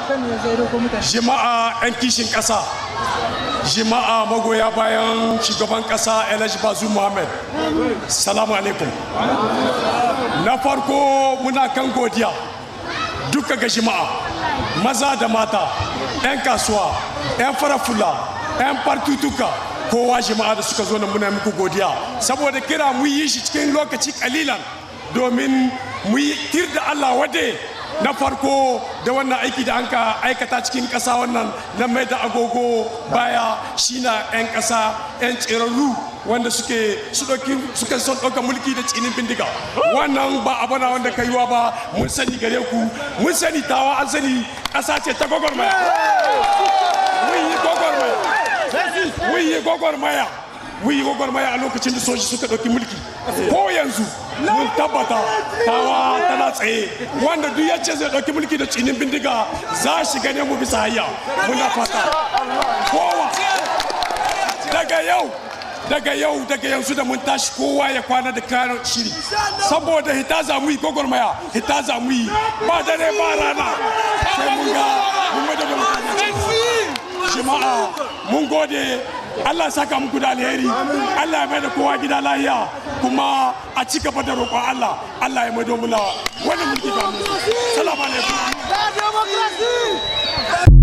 Jama'a 'yan kishin ƙasa, jama'a magoya bayan shugaban ƙasa Alhaji Bazoum Muhammad, salamu alaikum. Na farko, muna kan godiya duka ga jama'a, maza da mata, 'yan kasuwa, 'yan farafula, 'yan fartutuka, kowa. Jama'a da suka zo nan, muna muku godiya saboda kira mu yi shi cikin lokaci kalilan domin mu yi tir da Allah wade na farko da wannan aiki da an ka aikata cikin ƙasa, wannan na mai da agogo baya. Shi na 'yan ƙasa, 'yan tsirarru wanda suke su ɗauki suka son ɗauka mulki da tsinin bindiga, wannan ba abu na wanda kaiwa ba. Mun sani gare ku, mun sani Tawa, an sani ƙasa ce ta gwagwarmaya. Mun yi gwagwarmaya, mun yi gwagwarmaya, mun yi gwagwarmaya a lokacin da soji suka ɗauki mulki. Ko yanzu mun tabbata Tawa tana tsaye. Wanda duk yace zai ɗauki mulki da tsinin bindiga, za shi gane mu bisa hayya. Muna fata kowa daga yau, daga yau, daga yanzu da mun tashi, kowa ya kwana da kayan shiri, saboda hita za mu yi gwagwarmaya, hita za mu yi ba dare ba rana, sai mun ga mun mai da mutane. Jama'a, mun gode. Allah saka muku da alheri. Allah ya mai da kowa gida lahiya, kuma a ci gaba da roƙon Allah, Allah ya maido muna wannan mulki ga mu. Salamu alaikum. La démocratie.